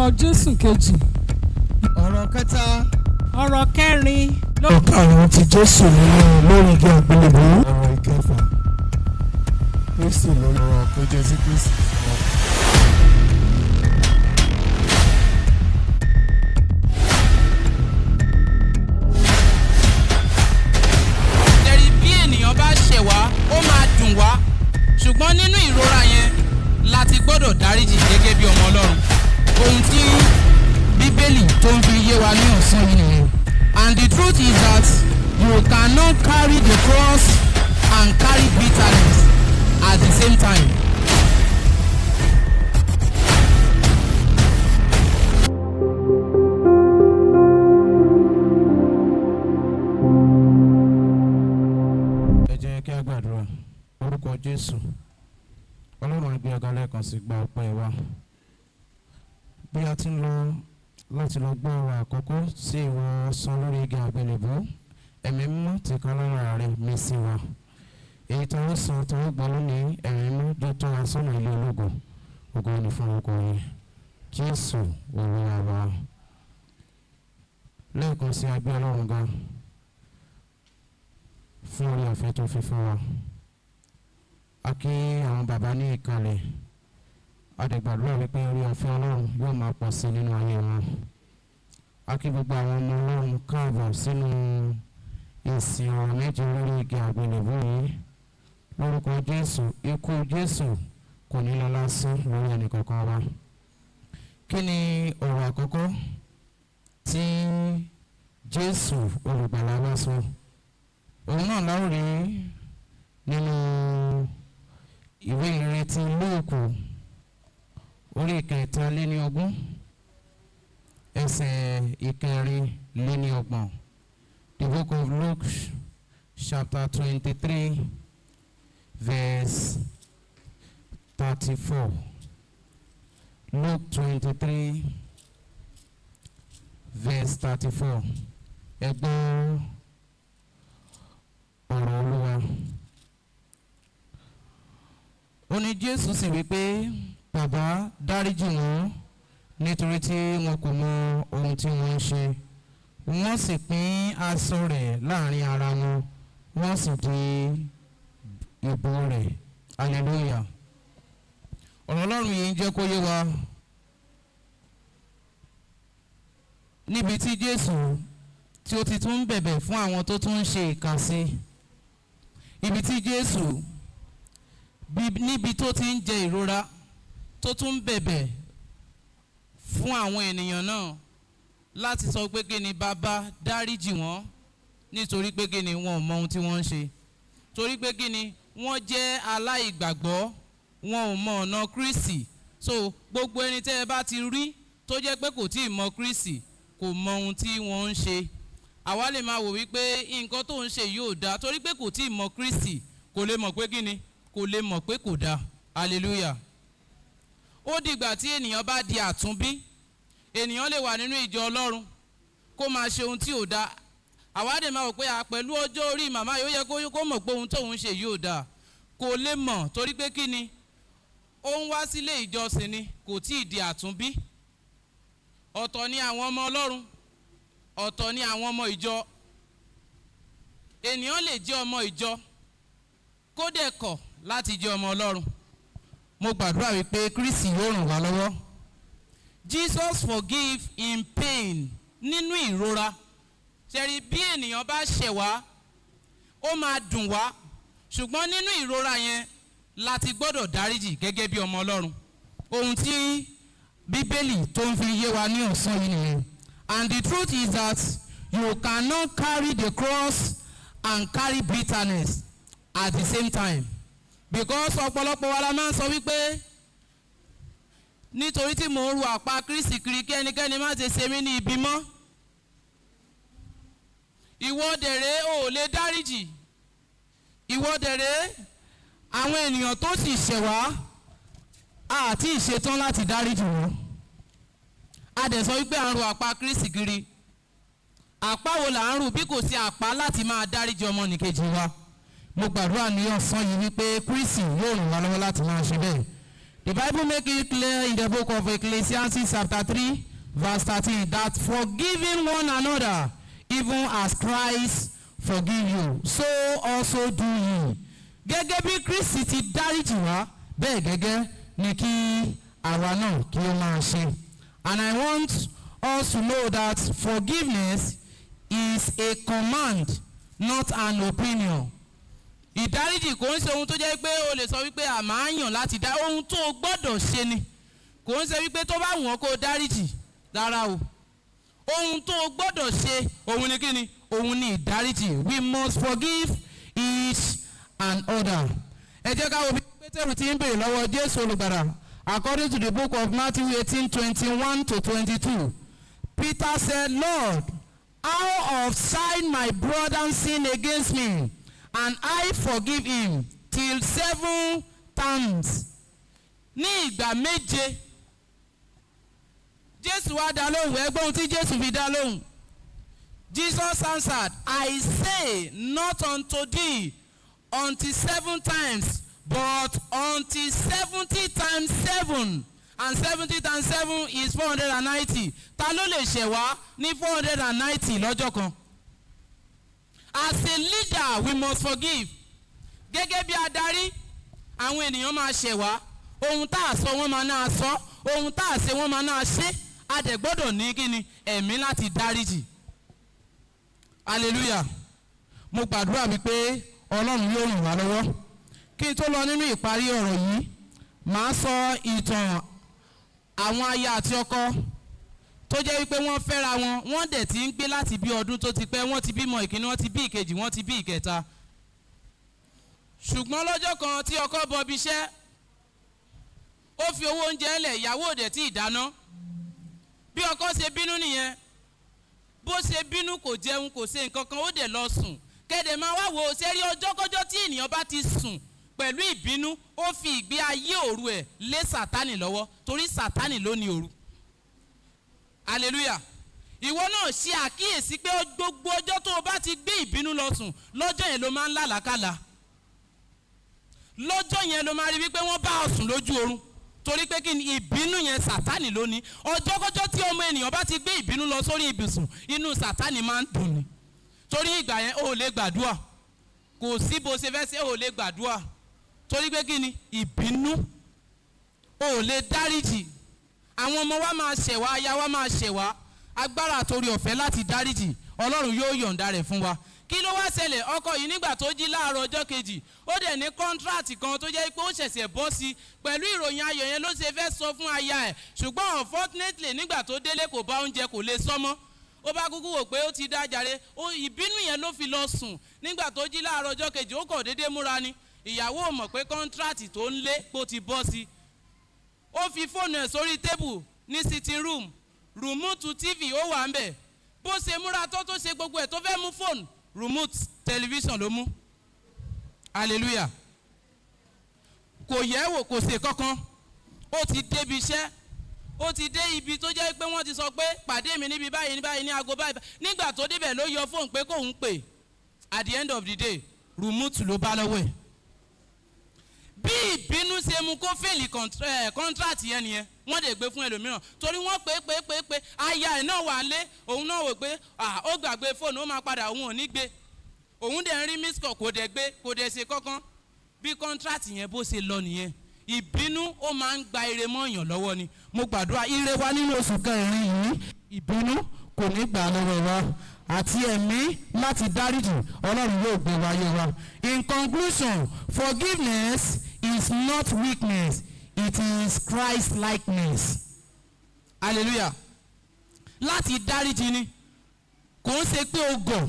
Ọ̀rọ̀ Jésù kejì. Ọ̀rọ̀ kẹta. Ọ̀rọ̀ kẹrin. Ọ̀rọ̀ karùn-ún ti Jésù nínú lórí igi àgbélébùú. Ọ̀rọ̀ ìkẹfà, Kristi lórí. Ọ̀rọ̀ keje sí Kristi sọ. Jẹ́rí bí ènìyàn bá ṣẹ̀ wá, ó máa dùn wá, ṣùgbọ́n nínú ìrora yẹn láti gbọ́dọ̀ dáríjì gẹ́gẹ́ bí ọmọ Ọlọ́run. Ohun tí Bíbélì tó ń fi yé wa ní ọ̀sán yìí nìyẹn. And the truth is that you cannot carry the cross and carry bitterness at the same time. Ẹ jẹ́ kí a gbàdúrà. Orúkọ Jésù, Ọlọ́run, á gbé ọ̀gá lẹ́ẹ̀kan sí, gba ọpẹ́ wa. Bí a ti ń lọ láti lọ gbọ́ ọ̀rọ̀ àkọ́kọ́ sí ìwọ sọ lórí igi àgbélébú, Ẹ̀mí Mímọ́ ti kan lára rẹ̀ mí sí wa. Èyí tó ń sọ tó ń gbọ́ lónìí, Ẹ̀mí Mímọ́ jọ tó wa sọ́nà ilé ológo. Ògo ni fún orúkọ yẹn, Jésù Olúwa wa. Lẹ́ẹ̀kan sí, a gbé Ọlọ́run ga fún orí ọ̀fẹ́ tó fi fún wa. A kí àwọn bàbá ní ìkàlẹ̀. A dẹ̀ gbàdúrà wípé orí ọ̀fẹ́ Ọlọ́run yóò máa pọ̀ sí nínú ayé wọn. A kí gbogbo àwọn ọmọ Ọlọ́run káàbọ̀ sínú ìsìn ọ̀rọ̀ méje lórí igi àgbélébú yìí. Lórúkọ Jésù, ikú Jésù kò ní lọ lásán lórí ẹnìkankan wa. Kí ni ọ̀rọ̀ àkọ́kọ́ tí Jésù olùgbàlà wa sọ? Òun náà la ó rí nínú ìwé ìrètí Lúùkù, orí 23, ẹsẹ̀ 34. The Book of Luke, chapter 23, verse 34. Luke 23, verse 34. Ẹ gbọ́ ọ̀rọ̀ Olúwa. Ó ní, Jésù sì wí pé, "Bàbá, dáríjì wọ́n, nítorí tí wọn kò mọ ohun tí wọ́n ń ṣe." Wọ́n sì pín aṣọ rẹ̀ láàrin ara wọn, wọ́n sì di ìbò rẹ̀. Hallelujah. Ọ̀rọ̀ Ọlọ́run yìí ń jẹ́ kó yé wa níbi tí Jésù tí ó ti tún ń bẹ̀bẹ̀ fún àwọn tó tún ń ṣe ìkà sí, ibi tí Jésù níbi tó ti ń jẹ ìrora, tó tún ń bẹ̀bẹ̀ fún àwọn ènìyàn náà láti sọ pé kí ni, "Bàbá, dáríjì wọ́n, nítorí pé kí ni, wọn ò mọ ohun tí wọ́n ń ṣe." Torí pé kí ni, wọ́n jẹ́ aláìgbàgbọ́, wọn ò mọ ọ̀nà Kristi. So gbogbo ẹni tẹ́ ẹ bá ti rí tó jẹ́ pé kò tí ì mọ Kristi, kò mọ ohun tí wọ́n ń ṣe. Àwa lè máa wò wípé nǹkan tó ń ṣe yóò dáa, torí pé kò tí ì mọ Kristi, kò lè mọ̀ pé kí ni, kò lè mọ̀ pé kò dáa. Hallelujah. Ó dìgbà tí ènìyàn bá di àtúnbí. Ènìyàn lè wà nínú ìjọ Ọlọ́run kó máa ṣe ohun tí ò dáa. Àwa dẹ̀ máa wò pé à, pẹ̀lú ọjọ́ orí màmá yóò yẹ kó mọ̀ pé ohun tóun ṣe yóò dáa. Kò lè mọ̀, torí pé kí ni, ó ń wá sílé ìjọsìn ni, kò tí ì di àtúnbí. Ọ̀tọ̀ ni àwọn ọmọ Ọlọ́run, ọ̀tọ̀ ni àwọn ọmọ ìjọ. Ènìyàn lè jẹ́ ọmọ ìjọ kó dẹ̀ kọ̀ láti jẹ́ ọmọ Ọlọ́run. Mo gbàdúrà wípé Kristi yóò ràn wá lọ́wọ́. Jesus forgive in pain, nínú ìrora. Ṣẹ̀rí bí ènìyàn bá ṣẹ̀ wá, ó máa dùn wá, ṣùgbọ́n nínú ìrora yẹn láti gbọ́dọ̀ dáríjì gẹ́gẹ́ bí ọmọ Ọlọ́run. Ohun tí Bíbélì tó ń fi yé wa ní ọ̀sán yìí nìyẹn. And the truth is that you cannot carry the cross and carry bitterness at the same time, because ọ̀pọ̀lọpọ̀ wa la máa ń sọ wípé nítorí tí mò ń ru àpá Kristi kiri, kí ẹnikẹ́ni má ṣe ṣe mí ní ibi mọ́. Ìwọ dẹ̀rẹ́, ò lè dáríjì. Ìwọ dẹ̀rẹ́, àwọn ènìyàn tó sì ṣẹ̀ wá, àti ìṣetán láti dáríjì wọn. A dẹ̀ sọ wípé à ń ru àpá Kristi kiri. Àpá wo là ń rù bí kò sí àpá láti máa dáríjì ọmọnìkejì wa? Mo gbàdúrà ní ọ̀sán yìí wípé Kristi yóò ràn wá lọ́wọ́ láti máa ṣe bẹ́ẹ̀. The Bible make it clear in the book of Ecclesiastes chapter 3 verse 13 that forgiving one another, even as Christ forgive you, so also do ye. Gẹ́gẹ́ bí Kristi ti dáríjì wá, bẹ́ẹ̀ gẹ́gẹ́ ni kí àwa náà kí ó máa ṣe. And I want us to know that forgiveness is a command, not an opinion. Ìdáríjì kò ń ṣe ohun tó jẹ́ pé o lè sọ wípé àmà á yàn láti dá, ohun tó o gbọ́dọ̀ ṣe ni. Kò ń ṣe wípé tó bá wù ọ́ kó o dáríjì rárá o. Ohun tó o gbọ́dọ̀ ṣe òun ni kíni? Òun ni ìdáríjì. We must forgive each and other. Ẹ jẹ́ ká wo bí Pétérù ti ń béèrè lọ́wọ́ Jésù Olùgbàlà. According to the book of Matthew 18:21 to 22, Peter said, "Lord, how oft shall my brother sin against me, and I forgive him? Till seven times?" Ní ìgbà méje. Jésù wá dá lóhùn. Ẹ gbọ́ ohun tí Jésù fi dá lóhùn. Jesus answered, "I say not unto thee until seven times, but until 70 times seven." And 70 times seven is 490. Ta ló lè ṣẹ̀ wá ní 490 lọ́jọ́ kan? As a leader, we must forgive. Gẹ́gẹ́ bí adarí, àwọn ènìyàn máa ṣẹ̀ wá. Ohun tá a sọ, wọ́n máa náà sọ. Ohun tá a ṣe, wọ́n máa náà ṣe. A dẹ̀ gbọ́dọ̀ ní kíni? Ẹ̀mí láti dáríjì. Hallelujah. Mo gbàdúrà wípé Ọlọ́run yóò ràn wá lọ́wọ́. Kí n tó lọ nínú ìparí ọ̀rọ̀ yìí, màá sọ ìtàn àwọn aya àti ọkọ tó jẹ́ wípé wọ́n fẹ́ra wọn, wọ́n dẹ̀ ti ń gbé láti bí ọdún tó ti pẹ́. Wọ́n ti bímọ ìkíní, wọ́n ti bí ìkejì, wọ́n ti bí ìkẹta. Ṣùgbọ́n lọ́jọ́ kan tí ọkọ bọ ibi iṣẹ́, ó fi owó oúnjẹ lẹ̀, ìyàwó ò dẹ̀ tí ì dáná. Bí ọkọ ṣe bínú nìyẹn. Bó ṣe bínú, kò jẹun, kò ṣe nǹkan kan, ó dẹ̀ lọ sùn. Kẹ́dẹ̀ máa wá wo ṣẹ́rí, ọjọ́kọ́jọ́ tí ènìyàn bá ti sùn pẹ̀lú ìbínú, ó fi ìgbé ayé òru ẹ̀ lé Sátánì lọ́wọ́, torí Sátánì ló ní òru. Hallelujah. Ìwọ náà ṣe àkíyèsí pé gbogbo ọjọ́ tó o bá ti gbé ìbínú lọ sùn, lọ́jọ́ yẹn ló máa ń lálàákàlà, lọ́jọ́ yẹn ló máa rí wípé wọ́n bá ọ sùn lójú oorun. Torí pé kí ni? Ìbínú yẹn, Sátánì ló ní. Ọjọ́kọ́jọ́ tí ọmọ ènìyàn bá ti gbé ìbínú lọ sórí ibùsùn, inú Sátánì máa ń dùn ni, torí ìgbà yẹn ó lè gbàdúrà. Kò sí bó ṣe fẹ́ ṣe, ó lè gbàdúrà, torí pé kí ni? Ìbínú. Ó lè dáríjì. Àwọn ọmọ wa máa ṣẹ̀ wá, aya wa máa ṣẹ̀ wá. Agbára àtòrí ọ̀fẹ́ láti dáríjì, Ọlọ́run yóò yọ̀ǹda rẹ̀ fún wa. Kí ló wá ṣẹlẹ̀? Ọkọ yìí, nígbà tó jí láàárọ̀ ọjọ́ kejì, ó dẹ̀ ní contract kan tó jẹ́ pé ó ṣẹ̀ṣẹ̀ bọ́ sí. Pẹ̀lú ìròyìn ayọ̀ yẹn ló ṣe fẹ́ sọ fún aya ẹ̀, ṣùgbọ́n unfortunately, nígbà tó délé, kò bá oúnjẹ, kò lè sọ́mọ́. Ó bá kúkú wò pé ó ti dá jàre. Ìbínú yẹn ló fi lọ sùn. Nígbà tó jí láàárọ̀ ọjọ́ kejì, ó kàn déédéé múra ni. Ìyàwó ò mọ̀ pé contract tó ń lé pó ti bọ́ sí. Ó fi fóònù ẹ̀ sórí table ní sitting room, remote TV ó wà ń bẹ̀. Bó ṣe múra tó ṣe gbogbo ẹ̀ tó fẹ́ mú fóònù, remote television ló mú. Hallelujah. Kò yẹ̀ wò, kò ṣe kankan. Ó ti débi iṣẹ́, ó ti dé ibi tó jẹ́ pé wọ́n ti sọ pé pàdé mi níbi báyìí ní báyìí ní aago báyìí. Nígbà tó débẹ̀ ló yọ fóònù pé kóun pè. At the end of the day, remote ló bá lọ́wọ́ ẹ̀. Bí ìbínú ṣe mú kó fail contract yẹn nìyẹn. Wọ́n lè gbé fún ẹlòmíràn, torí wọ́n pé pé pé pé aya ẹ̀ náà wà lé. Òun náà wò pé ó gbàgbé fóònù, ó máa padà, òun ò ní gbé. Òun dẹ̀ ń rí miss call, kò dẹ̀ gbé, kò dẹ̀ ṣe kankan. Bí contract yẹn bó ṣe lọ nìyẹn. Ìbínú, ó máa ń gba ire mọ́yàn lọ́wọ́ ni. Mo gbàdúrà, ire wa nínú oṣù kẹrin yìí, ìbínú kò ní gbà lọ́wọ́ wa, àti ẹ̀mí láti dáríjì, Ọlọ́run yóò gbé wáyé wa. In conclusion, forgiveness is not weakness, it is Christ likeness. Hallelujah. Láti dáríjì ni, kò ń ṣe pé o gọ̀,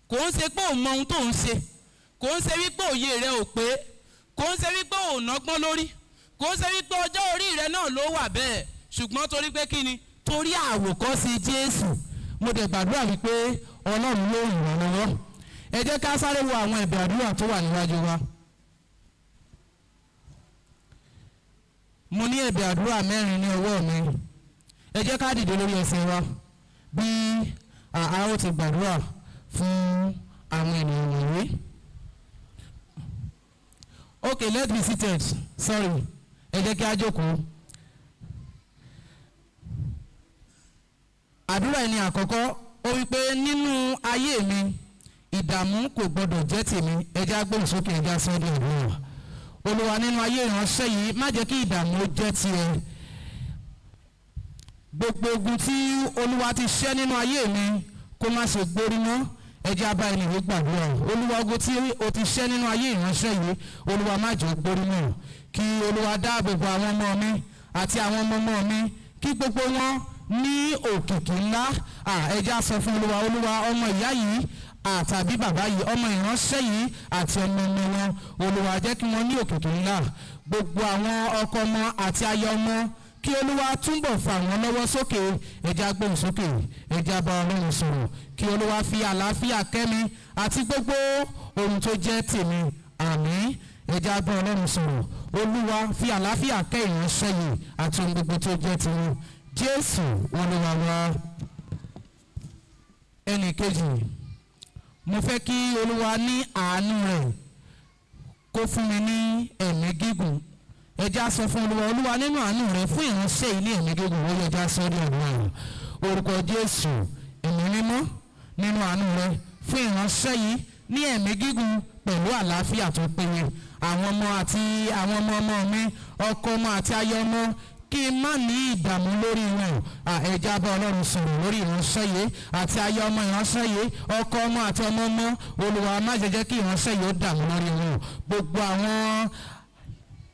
kò ń ṣe pé o mọ ohun tó ń ṣe, kò ń ṣe wípé òye rẹ ò pé, kò ń ṣe wípé ò nọ́gbọ́n lórí, kò ń ṣe wípé ọjọ́ orí rẹ náà ló wà bẹ́ẹ̀, ṣùgbọ́n torí pé kí ni? Torí àwòkọ́ṣe Jésù. Mo dẹ̀ gbàdúrà wípé Ọlọ́run yóò ràn wá lọ́wọ́. Ẹ jẹ́ ká sáré wo àwọn ẹ̀bẹ̀ àdúrà tó wà níwájú wa. Mo ní ẹ̀bẹ̀ àdúrà mẹ́rin ní ọwọ́ mi. Ẹ jẹ́ ká dìde lórí ẹsẹ̀ wa bí a ó ti gbàdúrà fún àwọn ènìyàn wọ̀nyí. Okay, let's be seated. Sorry. Ẹ jẹ́ kí á jókòó. Àdúrà ẹni àkọ́kọ́, ó wí pé nínú ayé mi, ìdààmú kò gbọdọ̀ jẹ́ tèmi. Ẹ jẹ́ á gbóhùn sókè, ẹ jẹ́ á sọ́ di àdúrà. Olúwa, nínú ayé ìránṣẹ́ yìí, má jẹ́ kí ìdààmú ó jẹ́ tiẹ̀. Gbogbo ogun tí Olúwa ti ṣẹ́ nínú ayé mi, kó má ṣe gbórí mọ́. Ẹ jẹ́ á bá ẹni yìí gbàdúrà. Olúwa, ogun tí o ti ṣẹ́ nínú ayé ìránṣẹ́ yìí, Olúwa, má jẹ́ ó gbórí mọ́. Kí Olúwa dáàbò bo àwọn ọmọ mi àti àwọn ọmọ ọmọ mi, kí gbogbo wọn ní òkìkí ńlá. Ẹ jẹ́ á sọ fún Olúwa. Olúwa, ọmọ ìyá yìí àtàbí bàbá yìí, ọmọ ìránṣẹ́ yìí àti ọmọ ọmọ wọn, Olúwa, jẹ́ kí wọ́n ní òkìkí ńlá. Gbogbo àwọn ọkọ ọmọ àti aya ọmọ, kí Olúwa túnbọ̀ fà wọ́n lọ́wọ́ sókè. Ẹ jẹ́ á gbóhùn sókè, ẹ jẹ́ á bá Ọlọ́run sọ̀rọ̀. Kí Olúwa fi àlàáfíà kẹ́ mi àti gbogbo ohun tó jẹ́ tèmi. Àmín. Ẹ jẹ́ á bá Ọlọ́run sọ̀rọ̀. Olúwa, fi àlàáfíà kẹ́ ìránṣẹ́ yìí àti ohun gbogbo tó jẹ́ tiwọn. Jésù Olúwa wa. Ẹnì kejì, mo fẹ́ kí Olúwa ní àánú rẹ̀ kó fún mi ní ẹ̀mí gígùn. Ẹ jẹ́ á sọ fún Olúwa. Olúwa, nínú àánú rẹ̀, fún ìránṣẹ́ yìí ní ẹ̀mí gígùn. Ó yẹ jẹ́ á sọ ní àdúrà. Orúkọ Jésù. Ẹ̀mí Mímọ́, nínú àánú rẹ̀, fún ìránṣẹ́ yìí ní ẹ̀mí gígùn pẹ̀lú àlàáfíà tó péye. Àwọn ọmọ àti àwọn ọmọ ọmọ mi, ọkọ ọmọ àti aya ọmọ, kí n má ní ìdààmú lórí wọn. Ẹ jẹ́ á bá Ọlọ́run sọ̀rọ̀ lórí ìránṣẹ́ yìí àti aya ọmọ ìránṣẹ́ yìí, ọkọ ọmọ àti ọmọ ọmọ. Olúwa, má jẹ́ jẹ́ kí ìránṣẹ́ yìí ó dààmú lórí wọn. Gbogbo àwọn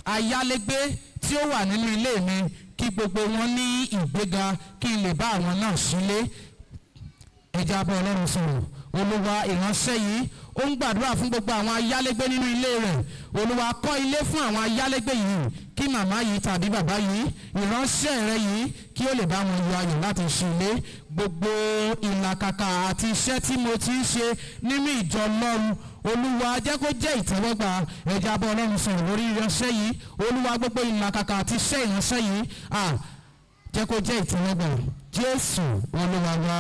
ayálégbé tí ó wà nínú ilé mi, kí gbogbo wọn ní ìgbéga, kí n lè bá àwọn náà sílé. Ẹ jẹ́ á bá Ọlọ́run sọ̀rọ̀. Olúwa, ìránṣẹ́ yìí ó ń gbàdúrà fún gbogbo àwọn ayálégbé nínú ilé rẹ̀. Olúwa, kọ́ ilé fún àwọn ayálégbé yìí, kí màmá yìí tàbí bàbá yìí, ìránṣẹ́ rẹ yìí, kí ó lè bá wọn yọ ayọ̀ láti ṣe ilé. Gbogbo ìlàkàkà àti iṣẹ́ tí mo ti ń ṣe nínú ìjọ Ọlọ́run, Olúwa, jẹ́ kó jẹ́ ìtẹ́wọ́gbà. Ẹ jẹ́ á bá Ọlọ́run sọ̀rọ̀ lórí ìránṣẹ́ yìí. Olúwa, gbogbo ìlàkàkà àti iṣẹ́ ìránṣẹ́ yìí, jẹ́ kó jẹ́ ìtẹ́wọ́gbà. Jésù Olúwa wa.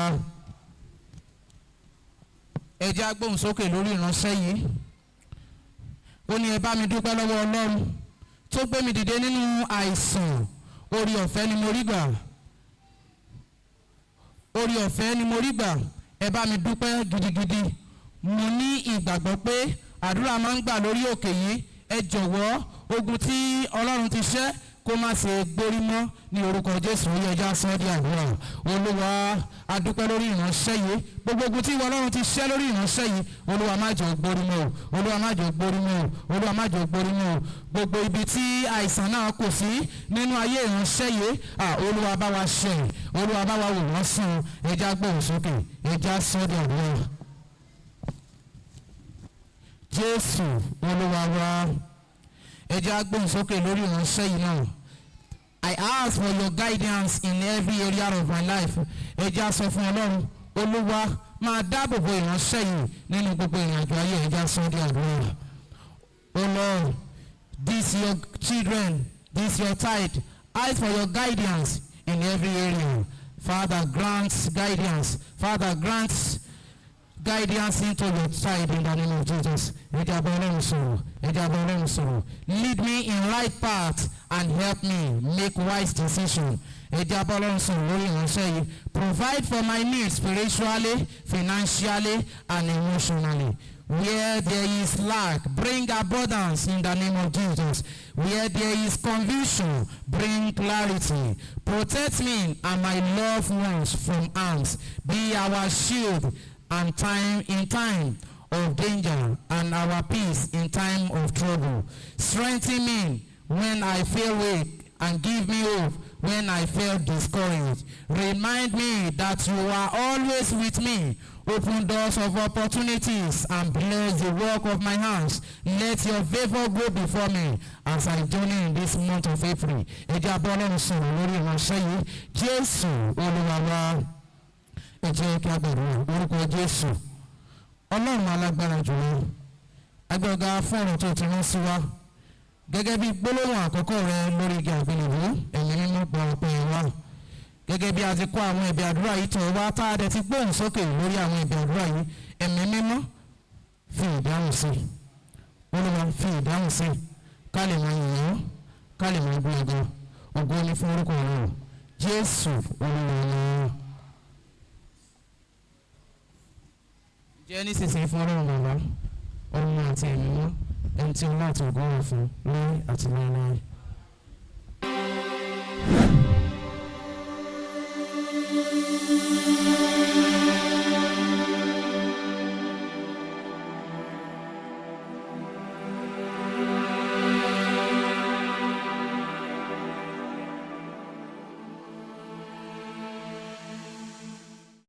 Ẹ jẹ́ á gbóhùn sókè lórí ìránṣẹ́ yìí. Ó ní, ẹ bá mi dúpẹ́ lọ́wọ́ Ọlọ́run tó gbé mi dìde nínú àìsàn. Orí ọ̀fẹ́ ni mo rí gbà, orí ọ̀fẹ́ ni mo rí gbà. Ẹ bá mi dúpẹ́ gidigidi. Mo ní ìgbàgbọ́ pé àdúrà máa ń gbà lórí òkè yìí. Ẹ jọ̀wọ́, ogun tí Ọlọ́run ti ṣẹ́, kó má ṣe gbórí mọ́ ní orúkọ Jésù. Ó yẹ já sọ di àdúrà. Olúwa, adúpẹ́ lórí ìránṣẹ́ yìí. Gbogbo ogun tí ìwọ Ọlọ́run ti ṣẹ́ lórí ìránṣẹ́ yìí, Olúwa, má jẹ́ ó gbórí mọ́ o. Olúwa, má jẹ́ ó gbórí mọ́ o. Olúwa, má jẹ́ ó gbórí mọ́ o. Gbogbo ibi tí àìsàn náà kò sí nínú ayé ìránṣẹ́ yìí, Olúwa, bá wa ṣe. Olúwa, bá wa wò wọ́n sàn. Ẹ jẹ́ á gbóhùn sókè, ẹ jẹ́ á sọ di àdúrà. Jésù Olúwa wa. Ẹ jẹ́ á gbóhùn sókè lórí ìránṣẹ́ yìí náà. I ask for your guidance in every area of my life. Ẹ jẹ́ á sọ fún Ọlọ́run. Olúwa, máa dáàbò bo ìránṣẹ́ yìí nínú gbogbo ìrìnàjò ayé. Ẹ jẹ́ á sọ di àdúrà. O Lord, this your children, this your tithe, ask for your guidance in every area. Father, grant guidance. Father, grant guidance into your child in the name of Jesus. Ẹ jẹ́ á bá Ọlọ́run sọ̀rọ̀. Ẹ jẹ́ á bá Ọlọ́run sọ̀rọ̀. Lead me in right path and help me make wise decision. Ẹ jẹ́ á bá Ọlọ́run sọ̀rọ̀ lórí ìránṣẹ́ yìí. Provide for my needs spiritually, financially and emotionally. Where there is lack, bring abundance in the name of Jesus. Where there is confusion, bring clarity. Protect me and my loved ones from harms. Be our shield and time in time of danger and our peace in time of trouble. Strengthen me when I feel weak and give me hope when I feel discouraged. Remind me that you are always with me. Open doors of opportunities and bless the work of my hands. Let your favor go before me as I journey in this month of April. Ẹ jẹ́ á bá Ọlọ́run sọ̀rọ̀ lórí ìránṣẹ́ yìí. Jésù Olúwa wa. Ẹ jẹ́ kí a gbàdúrà. Orúkọ Jésù. Ọlọ́run alágbára jùlọ, a gbé ọ ga fún ọ̀rọ̀ tó ti rán sí wa. Gẹ́gẹ́ bí gbólóhùn àkọ́kọ́ rẹ lórí igi àgbélébùú, Ẹ̀mí Mímọ́, gba ọpẹ́ wa. Gẹ́gẹ́ bí a ti kó àwọn ẹ̀bẹ̀ àdúrà yìí tọ̀ wá, tá a dẹ̀ ti gbóhùn sókè lórí àwọn ẹ̀bẹ̀ àdúrà yìí, Ẹ̀mí Mímọ́, fi ìdáhùn sí. Olúwa, fi ìdáhùn sí, ká lè máa yìn ọ́. Ká lè máa gbé ọgọ́. Ògo ni fún orúkọ rẹ̀. Jésù Olúwa wa. Jẹ́ nísinsìnyí fún Ọlọ́run Bàbá, Ọmọ àti Ẹ̀mí Mímọ́, ẹni tí ọlá àti ògo wà fún láé àti láéláé.